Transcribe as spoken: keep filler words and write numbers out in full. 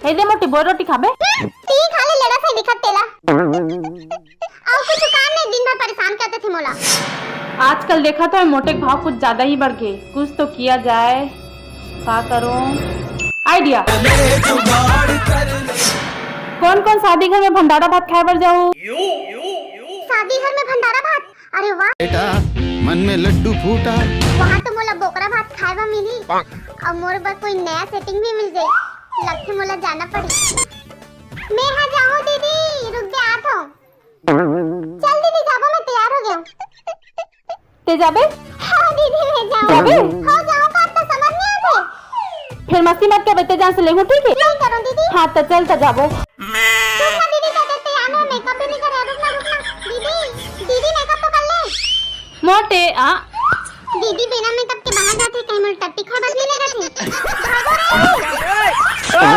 हे दे मोटी, बोर रोटी खाबे? ती खा ले, लेड़ा से दिखत तेला। अउ कुछ काम नहीं, दिन भर परेशान करते थे मोला। आजकल देखा तो मोटे के भाव कुछ ज्यादा ही बढ़ गए, कुछ तो किया जाए। का करूं? आइडिया। कौन कौन शादी घर में भंडारा भात खाए बर जाऊ? शादी घर में भंडारा भात? अरे वाह। बेटा, मन में लड्डू फूटा। वहाँ तो मोला बोकरा भात खाए बर मिली और मोर बर कोई नया सेटिंग भी मिल जाए। लगथे मोला जाना पड़ी। मैं हाँ जाऊँ दीदी, रुक दे, आत हूँ। चल दीदी, जाबो, मैं तैयार हो गया हूँ। ते जाबे? हाँ दीदी, मैं जाऊँ। जाबे? हाँ जाऊँ, का तो समझ नहीं आते। फिर मस्ती मत कर, ते जान से लेहूँ, ठीक है? नहीं करूँ दीदी। हाँ तो चल तो जाबो। रुक ना दीदी, तैयार हो, मेकअप भी नहीं करे, रुक ना, रुक ना। दीदी, दीदी मेकअप तो कर ले। मोटे आ। दीदी बिना मेकअप के बाहर जाथे, कहीं मोर टट्टी खबर नहीं लगा थे। भागो रे।